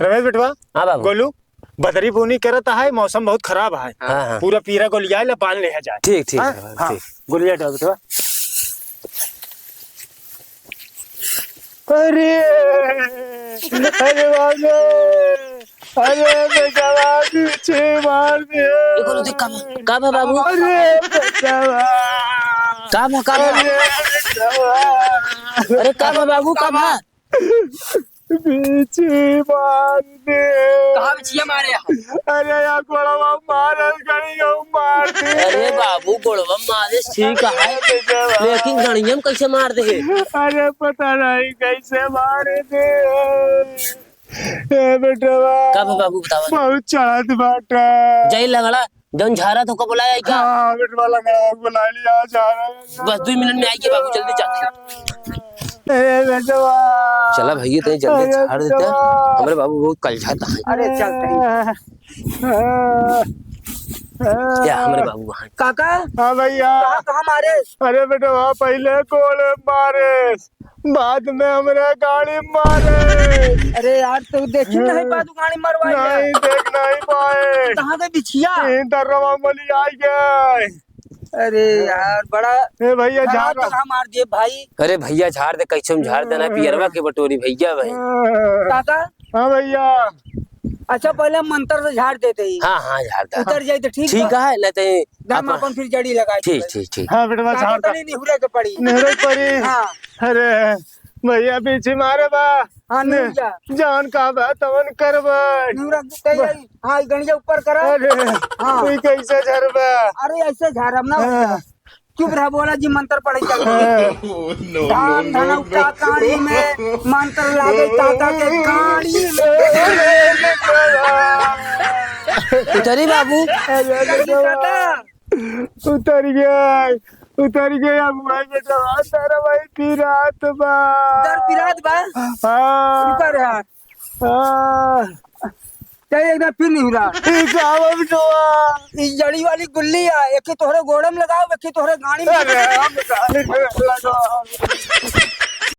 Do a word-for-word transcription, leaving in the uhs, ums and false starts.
रमेश बेटवा, हाँ बाबू। गोलू, बदरी बुनी करत है, मौसम बहुत खराब है। हाँ, हाँ। पूरा पीरा गोलिया ला बांध लिया जाए। ठीक, ठीक हाँ? है, हाँ। ठीक। गोलिया डाल बेटवा। अरे, अरे बाप रे, अरे बेटवा, पीछे मार दे। ए, गोलू, देख, का बा, का बा बाबू? अरे बेटवा। का बा, का बा? अरे बेटवा। अरे का बा बाबू, का बा? पीछे मार दे। कहाँ बिछिया मारे? अरे यार, गोड़वा मारल, गड़िया मार दे। अरे बाबू, गोड़वा मारे ठीक है, अरे बेटवा। लेकिन गड़िया में कैसे मार दे? अरे पता नहीं कैसे मार दे। ए बेटवा। का बा बाबू, बतावा। बहुत चढ़त बाटे। जाई लंगड़ा, जौन झारा तो को बुलाया है का? हाँ, बेटवा लंगड़ा बुला लिया, झारा। बस दो मिनट में आई के बाबू, जल्दी जा। ए बेटवा। चला भैया, तनी जल्दी अरे झाड़ देते हैं। बेटवा। हमरे बाबू बहुत कलजात हैं। अरे चल तनी। या हमरे बाबू वहाँ। काका। हाँ भैया। कहाँ, कहाँ मारे? अरे बेटवा, पहले गोड़े मारे, बाद में हमरे गाड़ी मारे। अरे यार, तू देखी नहीं पा, तू गाड़ी मरवाई है। नहीं, देख नहीं पाए। कहाँ गए बिछिया? इन दर्रवा मली आई गए। अरे यार, बड़ा ए भैया, खराब झाड़। जगह मार दिए भाई। अरे भैया, झाड़ दे, कैसे हम झाड़ देना, पियरवा के बटोरी भैया भाई। काका। हाँ भैया। अच्छा, पहले मंत्र से झाड़ देते ही। हाँ, हाँ, झाड़ दे। उतर जाए तो ठीक ठीक बा। है, लेते ही दाम अपन अपन फिर जड़ी लगाई ठीक, भाई। ठीक, ठीक। हाँ, बेटवा, काका झाड़ दे। तनी निहुरे के पड़ी। निहुरे के पड़ी। हाँ। अरे, भैया, पीछे मारे बा। हाँ, निहुर जा। जान का बा, तवन करबे। निहुरा के कही बा- आई। हाँ, ई गणिया ऊपर करा। अरे, हाँ। ई कैसे झरबे? अरे, ऐसे झाड़ब ना। हाँ। चुप रह, बोला जी, मंत्र पढ़े चल। हाँ। धान धनौटा काड़ी में, मंत्र लागे काका के गाड़ी में। उतरी बाबू। अरे, अरे, काका। उतर गए, उतर गए। अब भाई बेटा, अंदर भाई पिरात बा। डर पिरात बा? हाँ। रुका रे यार। हाँ। चल, एक बार फिर निहुरा। ई का बा बेटवा? ई जड़ी वाली गुल्ली आ, एक ही तोहरे गोड़म लगाओ, एक ही तोहरे गाड़ी में। अरे, हम गाड़ी में लगाओ।